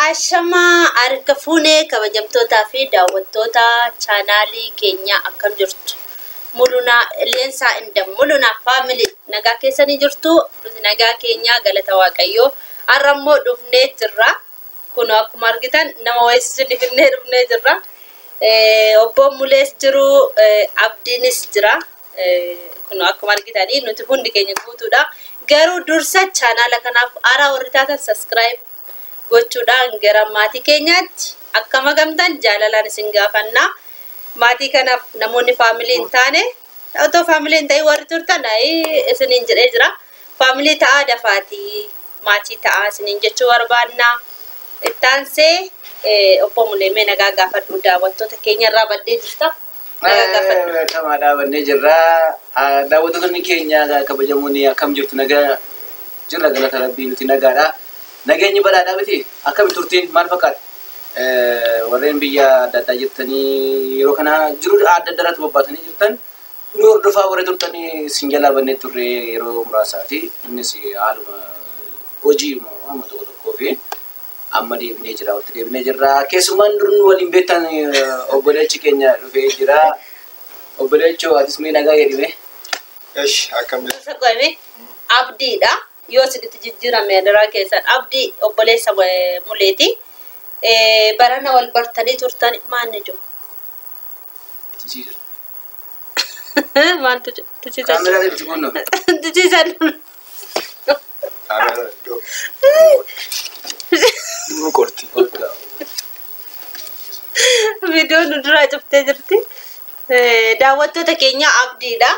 Ashamaa harka fuunee kabajamtootaa fi daawwattoota chaanaalii keenyaa akkam jirtu? Mulunaa Leensaa Inda Mulunaa Faamilii nagaa keessanii jirtu. Nuti nagaa keenyaa galata Waaqayyoo. Har'a immoo dhufnee jirra. Kun akkuma argitan nama wayiis finnee dhufnee jirra. Obboon Mulees jiru, Abdiinis jira. Kun akkuma argitanii nuti hundi keenya guutuudha. Garuu dursa chaanaala kanaaf haaraa warri taatan subscribe gochuudhaan gara maatii keenyaatti akka makamtan jaalalaan isin gaafanna. Maatii kanaaf namoonni faamilii hin taane, otoo faamilii hin ta'in warri turtan isiniin jedhee jira. Faamilii ta'aa dafaatii maatii ta'aa isiniin jechuu barbaanna. Ittaansee obbo Mulee mee nagaa gaafadhu, daawwattoota keenya irraa baddee jirta. Nagaa gaafadhu. Kamaa dhaabannee jirra. Daawwattoonni keenya kabajamoon akkam jirtu? Nagaa jirra, galata Rabbii, nuti nagaadha. Nageenyi badhaadhaa miti? Akkami turtiin, maal fakkaata? Warreen biyya adda addaa jirtanii yeroo kana jiru adda addaa irratti bobbaatanii jirtan nu hordofaa warri turtanii sin jalaa bannee turre yeroo muraasaati. Innis haaluma hojii amma tokko tokkoo fi amma deebinee jira, walitti deebinee jirra. Keessumaan dur nu waliin beektan obboleechi keenya dhufee jira. Obboleechoo, atis mee nagaa jedhime. Esh, akkam jirtu? Qo'ame Abdiidha. Yoo isinitti jijjiirame adaraa keessan, Abdii obboleessa Muleeti. Barana wal bartanii turtan maanni jiru? Tisiisa. Maaltu tisiisa? Kaameraa itti kunnu. Tisiisan. Kaameraa iddoo. Nu qorti. Viidiyoon nu duraa cuftee jirti. Daawwattoota keenya, Abdiidha.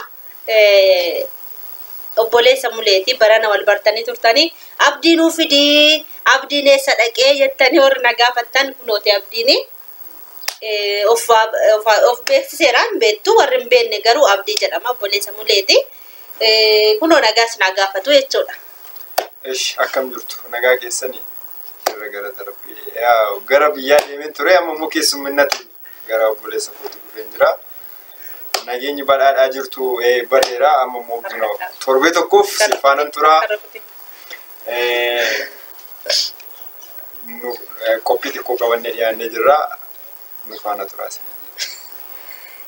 Obboleessa Muleeti, barana wal bartanii turtanii Abdii nuu fidii, Abdiin eessa dhaqee jettanii warri na gaafattan kunooti Abdiini. Of beeksiseera, hin beektu warri hin beekne, garuu Abdii jedhama, obboleessa Muleeti. Kunoo nagaa isin haa gaafatu jechuudha. Esh, akkam jirtu? Nagaa keessanii? Jirra, galata Rabbii. Yaa, gara biyyaa deemeen ture, amma immoo keessumminnatti gara obboleessa kootti dhufeen jira. Nageenyi badhaadhaa jirtu, bareera, amma immoo buna torbee tokkoof si faanan tura. Nu qophii xiqqoo qabannee dhiyaannee jirra. Nu faana turaa isin.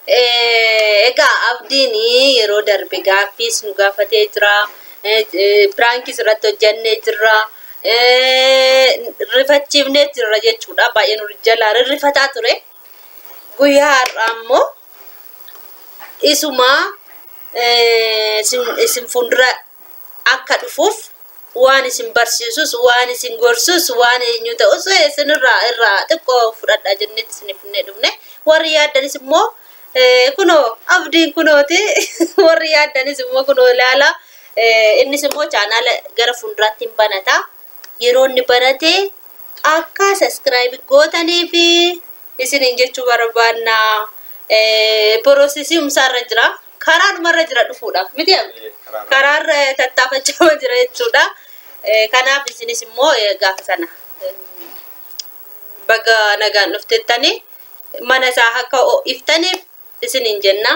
Egaa Abdiin yeroo darbe gaaffiis nu gaafatee jira. Prankiis irratti hojjannee jirra. Rifachiifnee jirra jechuudha. Baay'ee nu jalaa rirrifataa ture. Guyyaa har'aa immoo isuma isin fuuldura akka dhufuuf waan isin barsiisus, waan isin gorsus, waan eenyu ta'us isinirraa irraa xiqqoo fudhadhaa jennetti isin finnee dhufne. Warri yaaddanis immoo kunoo Abdiin kunooti, warri yaaddanis immoo kunoo ilaala. Innis immoo chaanaala gara fuulduraatti hin banata. Yeroo inni banate akka subscribe gootanii fi isiniin jechuu barbaanna. Processii humsaarra jira, karaadhumarra jira dhufuudhaaf miti? Karaarra tattaafachaa jira jechuudha. Kanaaf isinis immoo gaafa sana baga nagaan dhuftettanii mana isaa akka iftaniif isiniin jenna.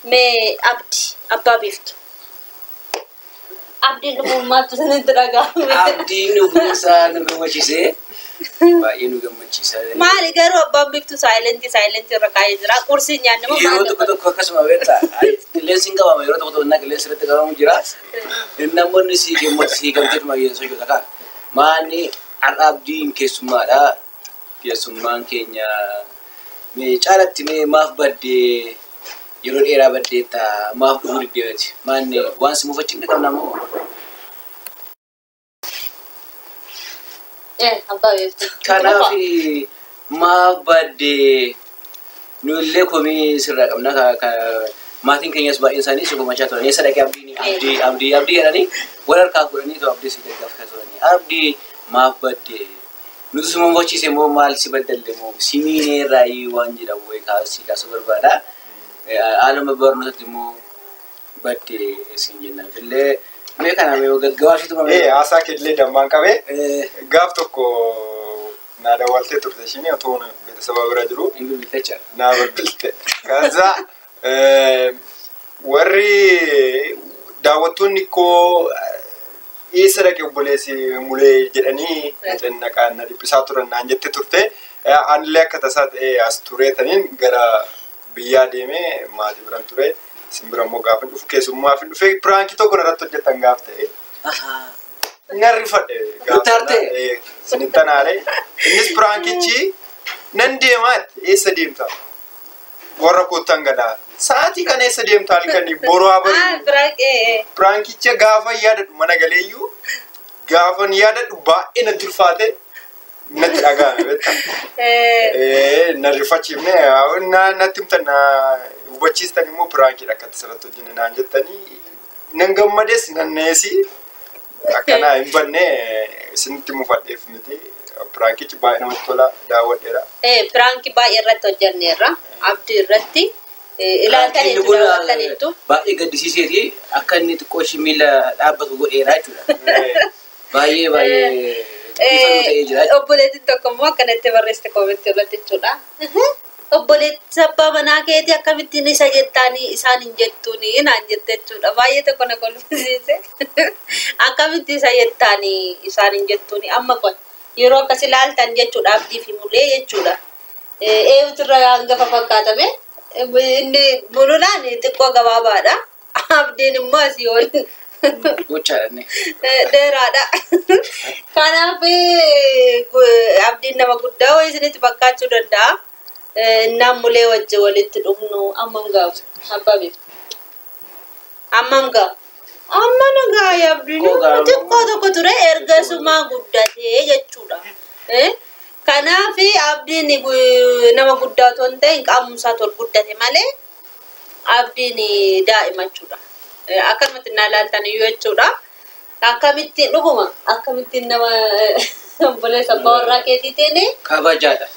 Mee Abdi, abbaa biiftu. Abdiin dhufuun maaltu isinitti dhaga'ame? Abdiin dhufuunsaa nu gammachiisee, baay'ee nu gammachiisa. Maali garuu abbaan biiftu silentii silentii irra kaa'ee jira. Qursii nyaanne moo? Yeroo tokko tokko akkasuma beektaa, qilleensi hin qabama, yeroo tokko tokko innaa qilleensi irratti qabamu jira. Namoonni si gammatu si gamteetuma sochoota kaan. Maanni har'a Abdiin keessummaadha. Keessummaan keenya mee caalatti mee maaf baddee, yeroo dheeraa baddeetta, maaf dhufuu diddeeti? Maanni waan si mufachiifne qabna moo? Abbaa biiftu. Kanaaf maaf baddee, nu illee komii sirraa qabna. Maatiin keenyas baay'een isaanii si komachaa turan. Eessa dhaqee Abdiin, Abdii, Abdii, Abdii jedhanii wal harkaa fuudhanii too Abdii si gaggaafachaa turanii. Abdii, maaf baddee? Nuti si mufachiise moo, maal si baddalle moo, si miineerraayii waan jedhamu wayii kaasii kaasuu barbaada. Haaluma barnootatti immoo baddee siin jennaan. Illee mee kana mee gaggabaabsitu. Haasaa keellee dammaan qabee gaaf tokko naa dawwaltee turte ishiin otoo beeksisa bira jiru. Hin bilbiltecha. Naa bilbilte. Kaza warri daawwattoonni koo Eessa dhaqe obboleessi Mulee jedhanii na cannaqaa na dhiphisaa turan naan jette turte. Anillee akka tasaa ta'ee as tureetaniin gara biyyaa deemee maatii biran ture. Isin bira immoo gaafa dhufu keessummaa fi dhufee piraankii tokko irratti hojjetan gaaf ta'e. Nan rifadhe Nutti Isinitti anaare. Innis piraankichi nan deemaa eessa deemta? Warra koottan galaa. Sa'aatii kana eessa deemta halkanii boroo baru. Piraankicha gaafa yaadadhu mana galeeyyuu gaafa yaadadhu baay'ee natti ulfaate natti dhaga'ame beektaa. Na rifachiifne natti himtan na hubachiistan immoo piraankiidha akka asirratti hojjenne naan jettanii nan gammades nan neesi akkanaa hin banne isinitti mufadheef miti. Piraankichi baay'ee namatti tola daawwadheera. Piraankii baay'ee irratti hojjenneerra. Abdii irratti. Ilaaltaniitu daawwattaniitu. Baay'ee gaddisiiseeti akka inni xiqqoo ishii miila dhaabbatu godheera jechuudha. Baay'ee baay'ee ifannoo ta'ee jira. Obboleettiin tokko immoo akkanatti barreessite koomentii irratti jechuudha. Obboleettii abbaa manaa keetii akkamittiin isa jettaanii isaan hin jettuuni naan jette jechuudha. Baay'ee tokko na kolfisiise. Akkamitti isa jettaanii isaan hin jettuuni amma kun yeroo akkas ilaaltan jechuudha Abdii fi Mulee jechuudha. Eewutu irra hangafa fakkaatame. Inni Mululaan xiqqoo gabaabaadha. Abdiin immoo asii ol Gochaadha inni. dheeraadha. Kanaaf abdiin nama guddaa wayii isinitti fakkaachuu danda'a. Innaan Mulee wajjin walitti dhufnu ammam gaafu abbaa beektu. Ammam gaafu. Amma na gaa'e abdiin xiqqoo tokko ture ergasumaa guddatee jechuudha. Kanaaf abdiin nama guddaa otoo hin ta'in qaamumsaa tol guddate malee abdiin daa'ima jechuudha. Akkanumatti naa ilaaltan iyyuu jechuudha. Akkamittiin dhuguma akkamittiin nama obboleessa abbaa warraa keetiitiin Kabajaadha.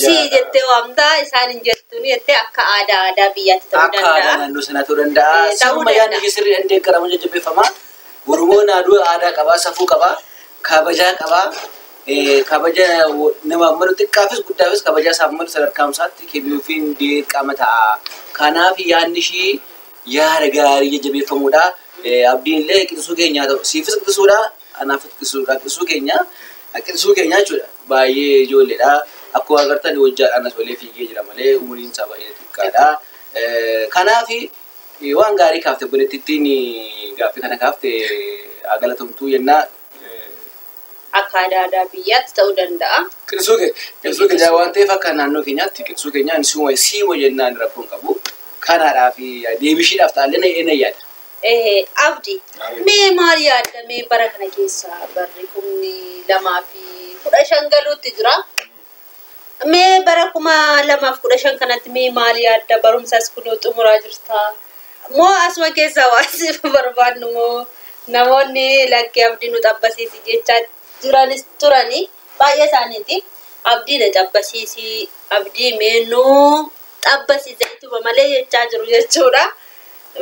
si jettee waamtaa isaan hin jettuun jettee akka aadaa aadaa biyyaatti ta'uu Akka aadaa danda'a. naannoo sanaa ta'uu danda'a. Ta'uu Siruma yaadni danda'a. ishee sirrii deeggaramu jajjabeeffama. Oromoon aadaa qabaa, safuu qabaa, kabajaa qabaa. Kabaja namaaf malu xiqqaafis guddaafis kabajaa isaaf malu sadarkaa isaatti kennuufiin dirqama ta'a. Kanaaf yaadni ishii yaada gaarii jajjabeeffamuudha. Abdiin illee qixisuu keenyaa ta'u siifis qixisuudha anaafis qixisuudha qixisuu keenya qixisuu keenya jechuudha. Baay'ee ijoolleedha. Akkuma agartan hojjaadhaan as walee fiigee jira malee umuriin isaa baay'ee xiqqaadha. Kanaaf waan gaarii kaafte obboleettittiin gaaffii kana kaafte galatomtuu jennaa. Akka aadaa aadaa biyyaatti ta'uu danda'a. Qixisuu keenya waan ta'eef akka naannoo keenyaatti qixisuu keenyaan siima jennaan rakkoon qabu. Kanaadhaaf deebishiidhaaf ta'allee na yaada. Abdi mee maal yaadda mee bara kana keessa barri 2015 galuutti jira. Mee bara 2015 kanatti mee maal yaadda barumsas kunoo xumuraa jirta. Moo asuma keessaa waan siif barbaannu moo namoonni lakkee abdii nu xabbasiisi jechaa jiranis turani baay'ee isaaniiti. Abdii na xabbasiisi abdii mee nuu xabbasiisa jechuudha malee jechaa jiru jechuudha.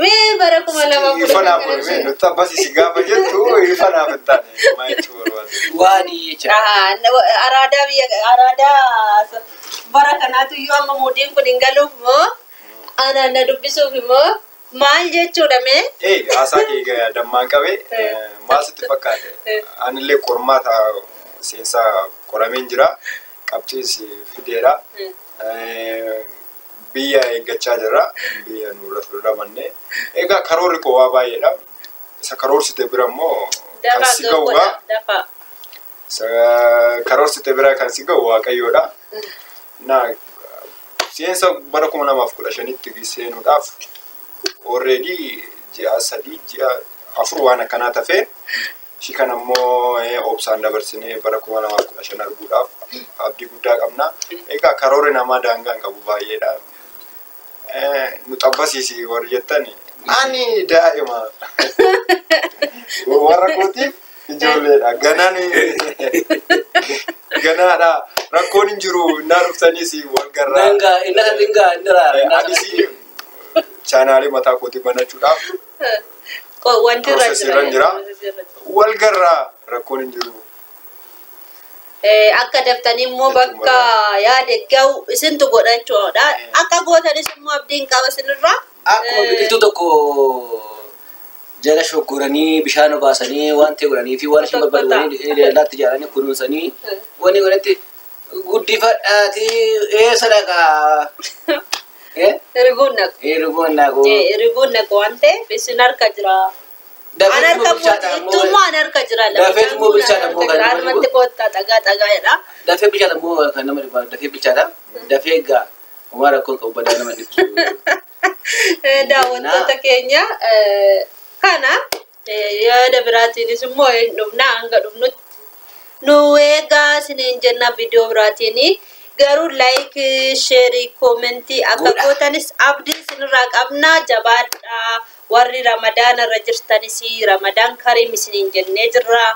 Mee bara 2015 Ifa naaf godhame nutti abbasiisi gaafa jettu ifa naaf hin taane maal jechuu barbaadde. Waadii jecha. Araadaa biyya araadaa bara kanaatu iyyuu amma muudiin kun hin galuuf moo ana na dubbisuuf immoo maal jechuudha mee? Haasaa kee dammaan qabe maal sitti fakkaate? Anillee qormaata seensaa qorameen jira. Qabxiis fideera. Biyya eeggachaa jirra. Biyya nurra fudhatamne. Egaa karoorri koo waa baay'eedha. Isa karoorsite bira immoo kan si ga'uudha. Karoorsite bira kan si ga'u Waaqayyoodha. Na seensa bara 2015tti seenuudhaaf already ji'a 3 ji'a 4 waan akkanaa tafee ishii kana immoo obsaan dabarsinee bara 2015 arguudhaaf abdii guddaa qabna. Egaa karoorri namaa daangaa hin qabu baay'eedha. Nu xabbasiisi warri jettan ani daa'ima warra kootiif ijoolleedha. Ganaan ganaadha. Rakkoon hin jiru innaa dhuftaniis wal garraa. Anis chaanaalee mataa kootii banachuudhaaf Wanti Process irra jira. Wal garraa rakkoon hin jiru. Akka daftanii immoo bakka yaade ga'u isintu godha jechuudha. Akka gootanis immoo abdiin qaba isinirraa. Akkuma biqiltuu tokko Jala shoggoranii bishaan obaasanii waan ta'e godhanii fi waan isheen barbaadu laatti ijaaranii kunuunsanii wanni godhatti guddifadhaati eessa dhaqaa? Erguun naqu. Erguun naqu. Erguun naqu waan ta'eef isin harka jira. An harka ittummoo an harka jira. Dafeet immoo bilchaadha immoo kan nama Anumatti koottaa dhagaa dhagaa jedha. Dafee bilchaadha immoo kan nama dhibu dafee bilchaadha. Dafee egaa homaa rakkoon qabu badaa nama dhibsu. Daawwattoota keenya kana yaada biraatiinis immoo hin dhufna hanga dhufnutti nu eegaa isiniin jenna viidiyoo biraatiin garuu like share comment akka gootanis abdii isinirraa qabna jabaadhaa warri ramadaana irra jirtanis ramadaan kariim isiniin jennee jirra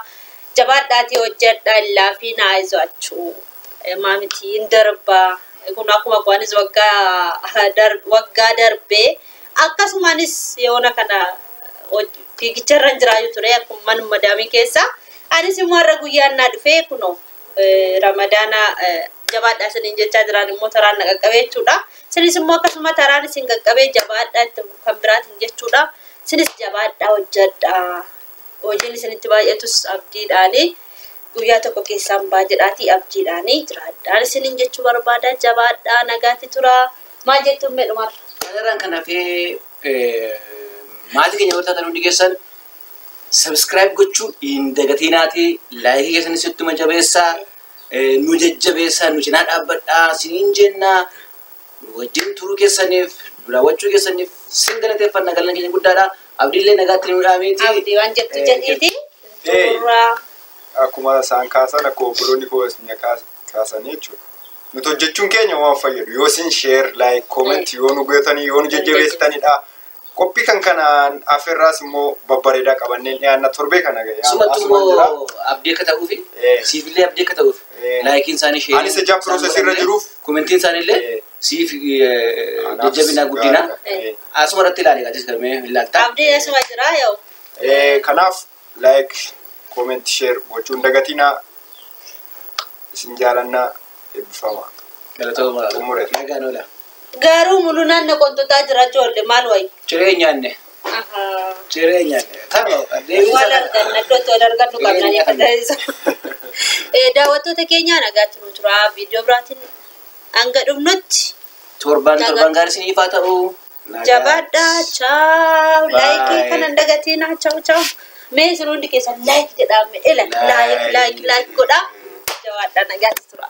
jabaadhaatii hojjedhaa illaafi naa izoachuu maamiti hin darbaa kun akkuma kuwanis waggaa darbee akkasumanis yoona kana fiigicharra jiraayu ture akkuma manuma madaamii keessa anis immoo har'a guyyaan naa dhufee kunoo ramadaana jabaadhaa isiniin jechaa jiraan immoo taraan na qaqqabee jechuudha. Isinis immoo akkasuma taraan isin qaqqabee jabaadhaa itti kan biraatiin jechuudha. Isinis jabaadhaa hojjedhaa. Hojiin isinitti baay'atus abdiidhaani guyyaa tokko keessaan baa jedhaatii abdiidhaani jiraadhaan isiniin jechuu barbaada jabaadhaa nagaatti tura. Maal jettuun mee dhumarra? Kanarraan kan hafee maatii keenya warra taatan hundi keessan subscribe gochuu hin dagatinaati. Like keessanis ittuma jabeessaa. Nu jajjabeessaa, nu cinaa dhaabbadhaa, isiniin jennaa. Nu wajjin turuu keessaniif, nu daawwachuu keessaniif sin galateeffanna galanni keenya guddaadha. Abdiillee nagaatti nu dhaamiiti. Abdii waan jettu jedhiiti. Turraa. Akkuma isaan kaasan akkuma obboloonni koo isin kaasanii jechuudha. Nuti hojjechuun keenya waan fayyadu yoo isin share like comment yoo nu gootanii yoo nu jajjabeessitanidha. Qophii kan kanaan afirraas immoo babbareedaa qabanneen dhiyaanna torbee kana ga'e. Sumatti immoo abdii akka ta'uufi siifillee abdii akka ta'uuf likeiin isaanii share. Anis ijaa process irra jiruuf Commentiin isaaniillee siif jajjabina guddina. Asuma irratti ilaali atis galmee ilaalta. Abdii asuma jira yoo. Kanaaf like comment share gochuun dagatinaa isin jaalannaa eebbifama. Galatooma. Xumure. Nagaan oola. Garuu mulunaan na qontotaa jira ijoollee maal wayi? Ciree nyaanne. Ciree nyaanne. Tama Wal arganna iddootti wal argannu qabna ni fayyadisa. Daawwattoota keenya nagaatti nu tura viidiyoo biraatiin hanga dhufnutti Torban torban gaarii isiniif haa ta'u. Jabaadhaa ciao like kana hin dagatinaa ciao ciao. Mee isin hundi keessan like jedhaa ila like like like godhaa. Jabaadhaa nagaatti tura.